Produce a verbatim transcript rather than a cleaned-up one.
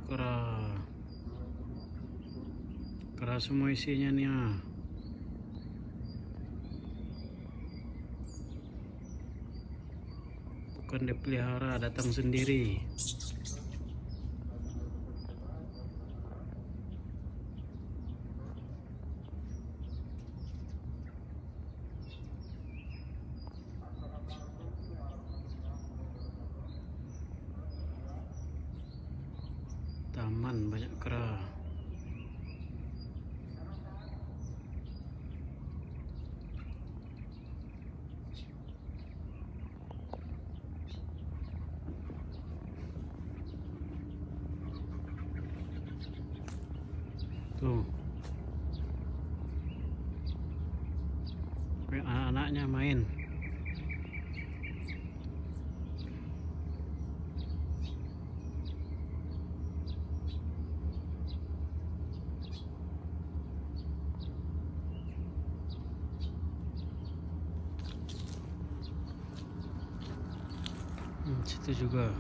Kera. Kera semua isinya ni, ah. Bukan dipelihara, datang sendiri. Taman banyak kera. Tuh. Anak-anaknya main. Hmm, situ juga.